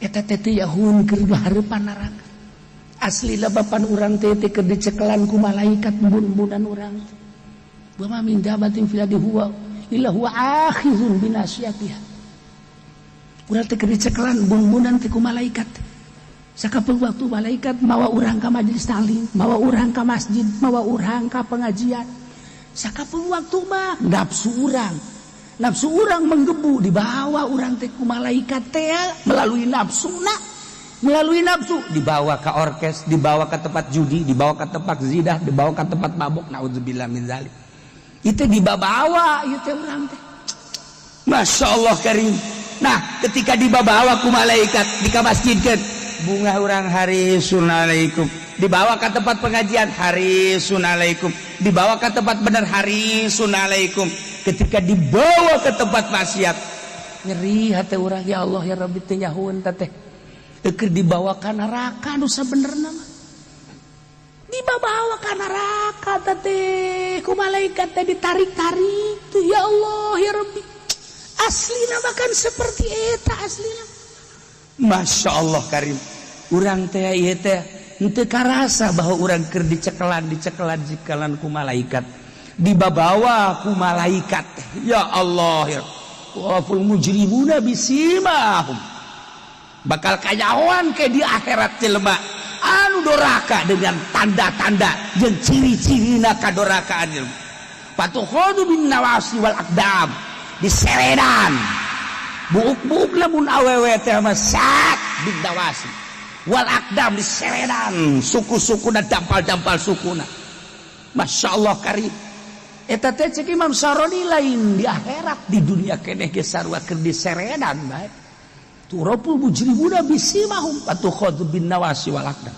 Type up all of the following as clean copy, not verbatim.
Eta teh teu nyahoeun keur hareupan neraka. Asli bapan urang teh teh keur dicekelan ku malaikat embun-embunan urang. Wa ma min dabbatin fil ardi huwa illa huwa akhizun binasiyatiha. Urang teh keur dicekelan embun-embunan teh ku malaikat. Sakapeung waktu malaikat mawa urang ka majelis taklim, mawa urang ka masjid, mawa urang ka pengajian. Sakapeung waktu mah nafsu urang. Nafsu urang menggebu, dibawa urang teh ku malaikat teh melalui nafsuna. Melalui nafsu dibawa ke orkes, dibawa ke tempat judi, dibawa ke tempat zina, dibawa ke tempat mabuk, naudzubillah min zalik. Itu dibawa ieu teh urang teh. Masya Allah karim. Nah, ketika dibawa ku malaikat di masjidkeun, bunga urang, harisun alaikum. Dibawa ke tempat pengajian, harisun alaikum. Dibawa ke tempat benar, harisun alaikum. Ketika dibawa ke tempat maksiat, nyeri hati urang, ya Allah ya Rabbi, teu nyahoeun teh. Keur dibawa ka neraka nu sabenerna mah. Dibawa ka neraka teh ku malaikat teh ditarik-tarik tuh, ya Allah ya Rabbi. Aslina bahkan seperti eta aslina. Masya Allah karim. Urang teh ieu teh henteu karasa bahwa urang keur dicekelan dicekelan dicekelan ku malaikat, dibabawa ku malaikat. Ya Allah ya. Waful mujrimuna bisimahum. Bakal kanyahoan ke di akhirat jelema anu doraka dengan tanda-tanda jeung ciri-cirina kadorakaan jelema. Fatukhadzu bin nawasi wal aqdam, diseredan buuk-buuk. Lamun awewe teh mah sat bin nawasi wal aqdam, diseredan suku-sukuna, dampal-dampal sukuna. Masya Allah karim. Eta teh cek Imam Saroni lain di akhirat, di dunia keneh ge sarua keur diseredan bae. Tu'raful mujrimuna bisimahum fatukhadzu bin nawasi wal aqdam.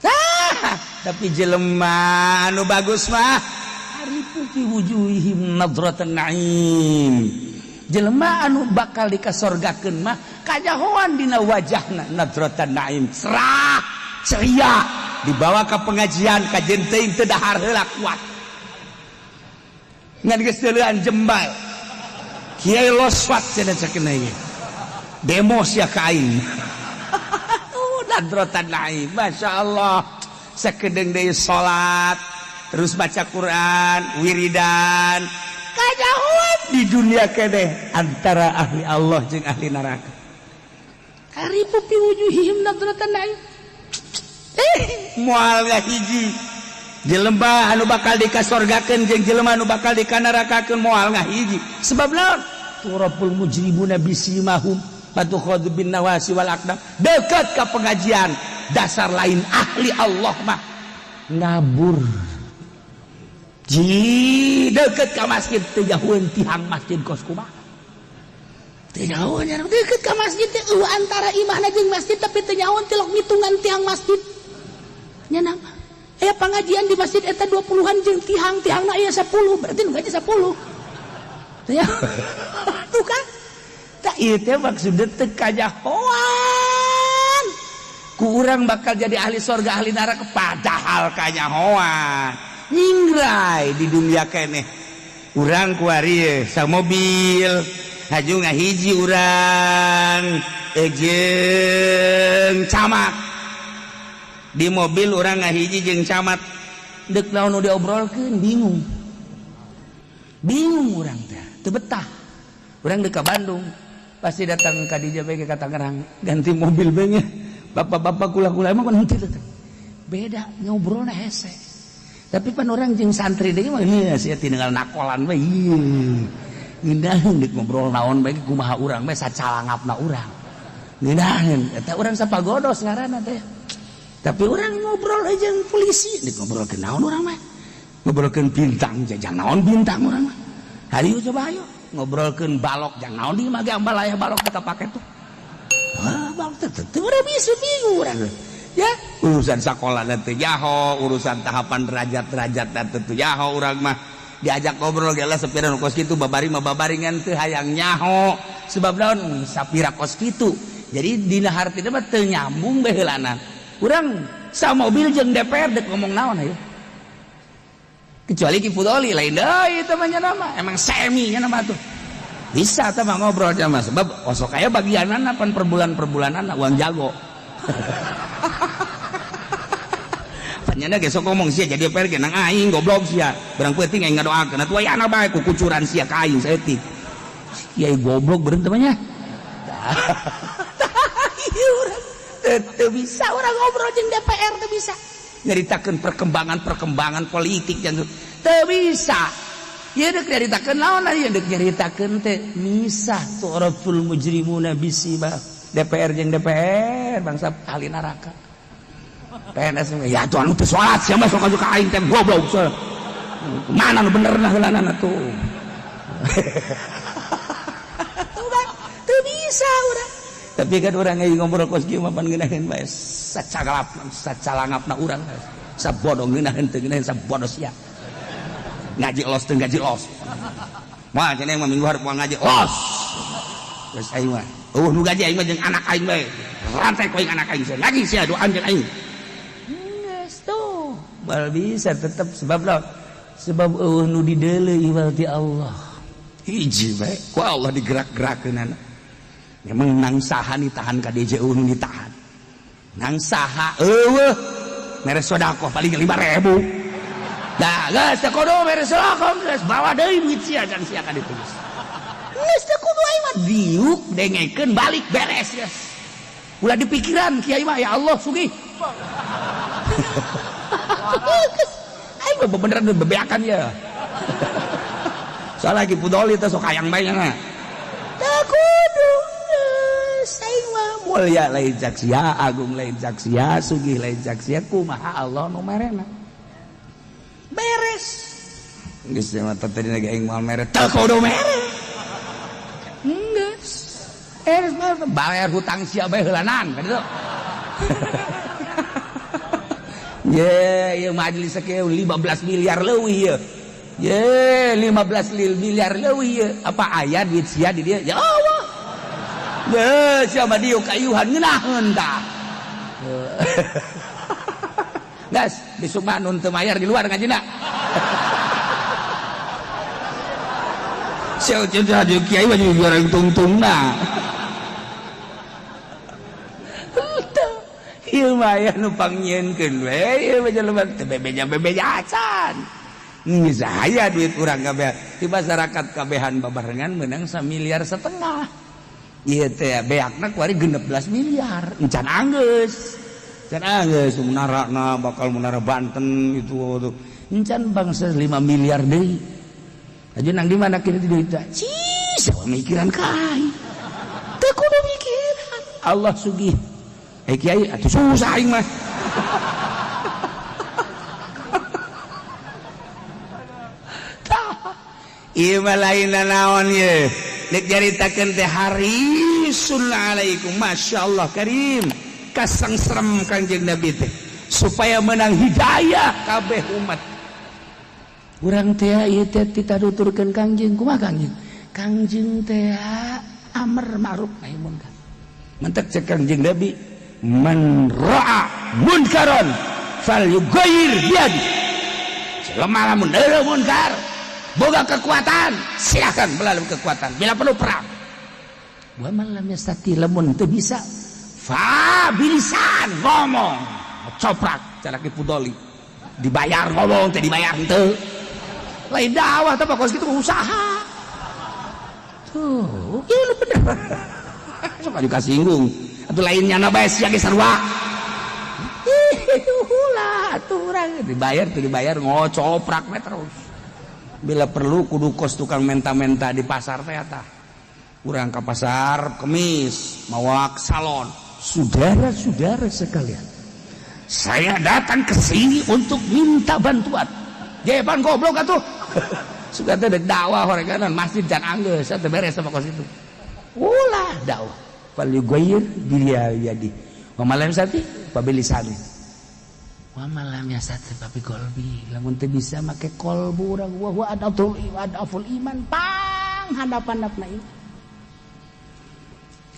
Tah, tapi jelema anu bagus mah ta'rifu fi wujuhihim nadratan na'im. Jelema anu bakal dikasorgakeun mah kanyahoan dina wajahna nadratan na'im, cerah ceria. Dibawa ke pengajian kajen teuing teu dahar heula kuat, ngan geus teulean jembal kiai loswat cenah ceuk ieu demo sia ka aing. Nadratan na'im, Masya Allah. Sakedeung deui salat terus baca Quran, wiridan, kanyahoan di dunia keneh antara ahli Allah jeung ahli neraka. Ta'rifu fi wujuhihim nadratan na'im. Moal hiji jelema anu bakal dikasorgakeun jeung jelema anu bakal dikanarakakeun, moal ngahiji. Sebab naon? Tu'raful mujrimuna bisimahum fatukhadzu bin nawasi wal aqdam. Dekat ke pengajian, dasar lain ahli Allah mah ngabur. Ji deket ke masjid teu jauheun tihang masjid kos kumaha, teu jauheun deket ke masjid teh, eueuh antara imahna jeung masjid, tapi teu nyahoeun tilok ngitungan tiang masjid nya. Nama aya pengajian di masjid eta 20-an jeung tihang, tihangna aya 10, berarti nu gaji 10 ya tuh kan. Tak, ieu teh maksudna teu kanyahoan ku urang bakal jadi ahli sorga, ahli neraka, padahal kanyahoan nyingrai di dunia keneh. Urang kuari sa mobil haju ngahiji urang jeung camat di mobil, urang ngahiji jeung camat, dek naon nu diobrolkeun, bingung bingung urang teh, teu betah. Urang dek ka Bandung pasti datang ka dieu bae, ka Tangerang ganti mobil bae nya. Bapak-bapak kula-kula emang kan henteu beda ngobrolna hese, tapi pan urang jeung santri deui mah ieu sia tinggal nakolan we ieu ngeunaheun deuk ngobrol naon bae, kumaha urang bae sacalangapna urang ngeunaheun. Eta urang sapagodos ngaranna teh. Tapi urang ngobrol aja jeung polisi, deuk ngobrolkeun naon urang mah? Ngobrolkeun bintang jang naon bintang urang mah? Hayu coba, ayo ngobrolkeun balok jang naon? Di mah ge ambal aya balok teh kapake tuh. Ah, balok teh teu urang bisa, bingung urang ya. Urusan sekolah dan teu nyaho, urusan tahapan derajat-derajat dan teu nyaho. Urang mah diajak ngobrol ge lah sapira nu kos kitu, babari mah babari, ngan teu hayang nyaho. Sebab naon? Sapira kos kitu. Jadi dina hartina mah teu nyambung bae heulanan. Urang sa mobil jeung DPR dek ngomong naon ayo? Kecuali Ki Fudoli, lain deui itu mah, nama emang semi nya nama tuh. Bisa teh mah ngobrol sama sebab osok aya bagianana pan per bulan-per bulanana uang jago. Panyana ge sok ngomong sia jadi DPR ge nang aing goblok sia. Barang peuting aing ngadoakeun atuh aya anak bae kukucuran sia ka aing saeutik. Kiai goblok beureum teh mah nya. Teu bisa urang ngobrol jeung DPR teu bisa. Nyaritakeun perkembangan-perkembangan politik jeung teu bisa. Ieu deuk nyaritakeun naon ieu deuk nyaritakeun teh misah tu'raful mujrimuna bisibah. DPR jeung DPR bangsa ahli neraka. PNS ya tuh anu teu salat sia mah sok ka aing teh goblok. Mana nu benerna heulanana tuh. Teu bisa urang. Tapi kan urang euy ngobrol kos kieu mah pan ngeunaheun bae sacagalap sacalangapna urang sabodo ngeunaheun teu ngeunaheun sabodo sia. Ngaji los teu ngaji los. Mah cenah mah minggu hareup moal ngaji los. Geus aing mah. Eueuh nu gaji aing mah jeung anak aing bae. Rantai ku aing anak aing sia. Ngaji sia doan jeung aing. Geus tuh. Bal bisa tetep sebab lawan. Sebab eueuh nu dideuleu iwal ti Allah. Hiji bae ku Allah digerak-gerakeunana. Memang nang saha ditahan ka DJ eueuh nu ditahan. Nang saha eueuh mere sedekah paling 5.000. Dah geus teu kudu mere sedekah geus bawa deui duit sia jang sia ka ditu geus. Geus teu kudu aing mah diuk dengekeun balik beres geus. Ulah dipikiran kiai mah ya Allah sugih. Aing mah bebeneran bebeakan ya. Soalnya lagi pudoli teh sok hayang bae nya. Teu kudu geus aing mah mulia lain cak sia, agung lain cak sia, sugih lain cak sia, kumaha Allah nu merena. Beres. Geus mah tadi lagi aing moal mere, teu kudu mere. Geus. Bayar hutang sia bae heulanan ka ditu. Ye, ieu majelis sakieu 15 miliar leuwih ieu. Ye, 15 miliar leuwih ieu. Apa aya duit sia di dieu? Ya Allah. Ye, sia mah dieu kayuhan ngeunaheun tah. Gas, besok mah nun teu mayar di luar ngajina. Sia jadi kiai mah juga orang tungtungna. Ieu mah aya nu pangnyieunkeun we, ieu mah jelema teu bebeja-bebeja acan. Geus aya duit urang kabeh di masyarakat kabehan babarengan meunang 1,5 miliar. Ieu teh beakna kuari 16 miliar. Encan anggeus. Encan anggeus munarana bakal munara Banten gitu tuh. Encan bangsa 5 miliar deui. Aja nang di mana kini duit teh? Cis, mikiran ka aing. Teu kudu mikiran. Allah sugih. Kiai atuh susah aing mah. Tah. Ieu mah lain naon ieu. Nek caritakeun teh harisun alaikum masyaallah karim. Kasangserem Kanjeng Nabi teh supaya menang hidayah kabeh umat. Urang teh ieu teh dituturkeun Kangjeng kumaha Kangjeng? Kangjeng teh amar ma'ruf nahi munkar. Mentek cek Kangjeng Nabi man ra'a munkaran falyughayyir biyadi. Jelema lamun deuleu munkar boga kekuatan silakan melalui kekuatan bila perlu perang. Wa man lam yastati lamun teu bisa fa bilisan ngomong coprak cara ki pudoli dibayar ngomong teh dibayar henteu lain dakwah teh kos kitu usaha tuh ieu bener sok juga singgung atuh lain nyana bae sia ge sarua ulah atuh urang dibayar teu dibayar ngocoprak we terus bila perlu kudu kos tukang menta-menta di pasar teh eta urang ka pasar kemis mawak salon. Saudara-saudara sekalian, saya datang ke sini untuk minta bantuan. Jeban goblok atuh. Suka teh dakwah horeganan masjid jan anggeus teh beres sama kos itu. Ulah dakwah. Fal yughayyir biyadi. Wa malam sati pabilisani. Wa malam yasati papi kolbi. Lamun teu bisa make kolbu urang wa huwa adaful iman pang handap-handapna ieu.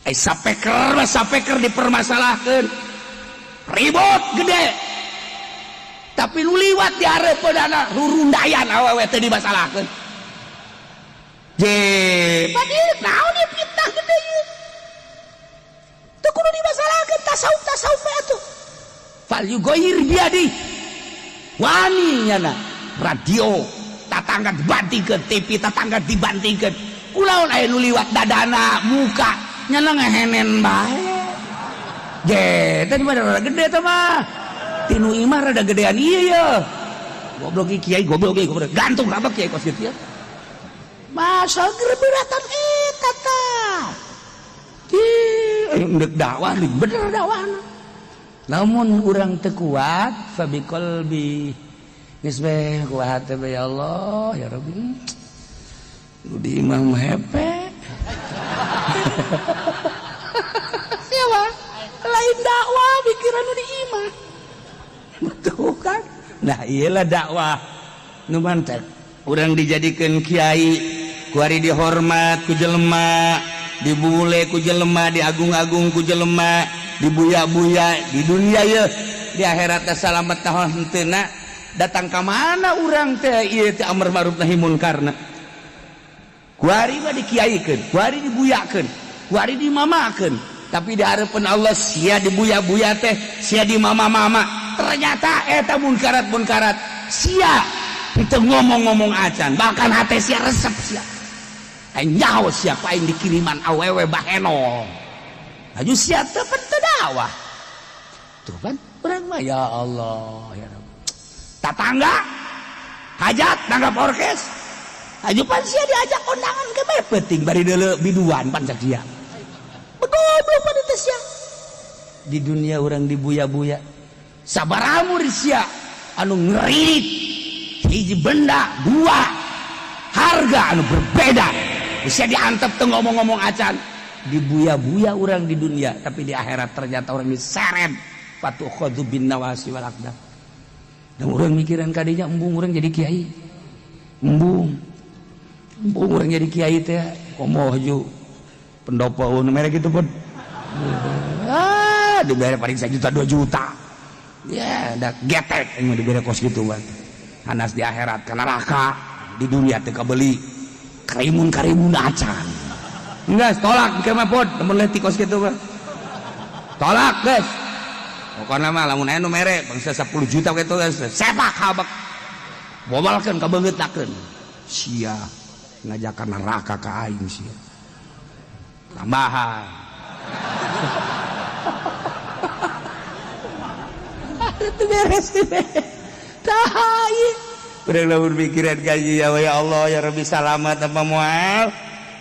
Sapeker sapeker dipermasalahkan ribut gede tapi lu liwat di hareupeunana rurundayan awewe teh dimasalahkeun je Pan ieu naon ieu fitnah gede ieu? Teu kudu dimasalahkeun, tasawuf tasawuf bae atuh. Fal yughayyir biyadi. Wani nyana radio tatangga dibantingkeun, TV tatangga dibantingkeun. Kulaon aya nu liwat dadana muka nyana ngehenen bae. Ge, teh mah rada gede teh mah. Tinu imah rada gedean ieu ya. Goblok ieu kiai, goblok ieu goblok. Gantung rabak kiai kos kitu ya. Masa gerberatan eta tah. Ih, ndek dakwah bener dakwahna. Namun urang teu kuat fa biqalbi. Geus bae kuat teh ya Allah ya Rabbi. Nu di imah mah hepe. Siapa? Lain dakwah pikiran nu di imah. Betul kan? Nah, iyalah dakwah. Nu mantek urang dijadikeun kiai, kuari dihormat ku jelema, dibule ku jelema, diagung-agung ku jelema, dibuya-buya di dunia ye, di akhirat teh salamet tahun henteu datang ka mana urang teh ieu teh amar ma'ruf nahi munkarna. Kuari mah dikiaikeun, kuari dibuyakeun, kuari dimamakeun, tapi di hareupeun Allah sia dibuya-buya teh, sia dimama-mama. Ternyata eta munkarat-munkarat sia teu ngomong-ngomong acan, bahkan hate sia resep sia. Aing nyaho sia ku aing dikiriman awewe baheno. Aju sia teu teu dakwah. Tuh kan urang mah ya Allah ya Rabb. Tatangga hajat nanggap orkes. Aju pan sia diajak kondangan ke bae penting bari deuleu biduan pan cak sia. Begoblok pan teh sia. Di dunia urang dibuya-buya. Sabaraha sia anu ngerit hiji benda dua harga anu berbeda. Bisa diantep tuh ngomong-ngomong acan. Dibuya-buya orang di dunia, tapi di akhirat ternyata orang diseret fatukhadzu bin nawasi wal aqdam. Dan orang mikiran kadinya embung orang jadi kiai. Embung. Embung orang jadi kiai teh komo haju pendopo merek gitu pun. Ah, dibayar paling 1 juta 2 juta. Ya, da getek ini diberi kos gitu bang. Hanas di akhirat ke neraka, di dunia teu kabeli. Karimun-karimun acan. Enggak, tolak ke mah pod, lamun leutik kos kitu mah. Tolak, guys. Pokokna mah lamun aya nu mere bangsa 10 juta kitu guys, sepak habak. Bobalkeun ka beungeutakeun. Sia ngajakan neraka ka aing sia. Tambahan. Itu beres teh. Tah ieu. Urang lamun mikiran gaji ya Allah ya Rabbi salamat apa moal.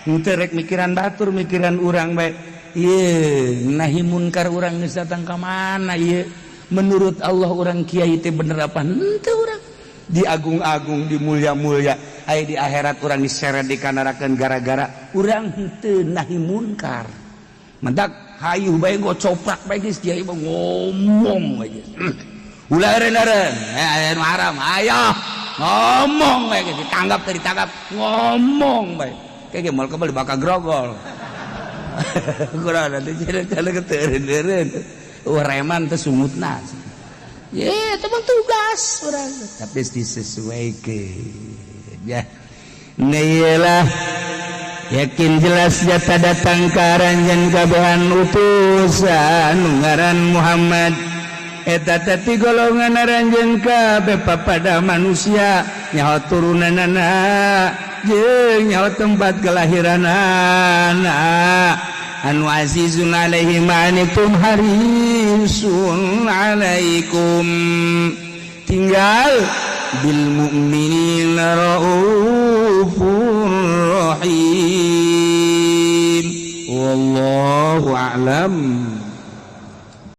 Henteu rek mikiran batur, mikiran urang bae. Ieu nahi munkar urang geus datang ka mana ieu? Menurut Allah urang kiai teh bener apa henteu urang? Diagung-agung, dimulia-mulia, aya di akhirat urang diseret dikanarakeun gara-gara urang henteu nahi munkar. Mendak hayu bae gocoprak bae geus kiai mah ngomong bae geus. Ulah eureun-eureun, aya nu haram, ayo ngomong bae geus ditanggap teh ditangkap, ngomong bae. Kayak moal kebal bakal grogol. Kurang nanti jalan-jalan ke teureun-eureun. Wah reman teh sungutna. Ye, teman tugas urang. Tapi disesuaikan ya. Nah, yakin jelas jata datang ka aranjeun kabehan utusan ngaran Muhammad. Eta teh ti golongan aranjeun kabeh papada manusia nyaho turunanana jeung nyaho tempat kelahiranana. Anu azizun alaihi ma anitum harisun alaikum. Tinggal bil mu'minina raufur rahim. Wallahu a'lam.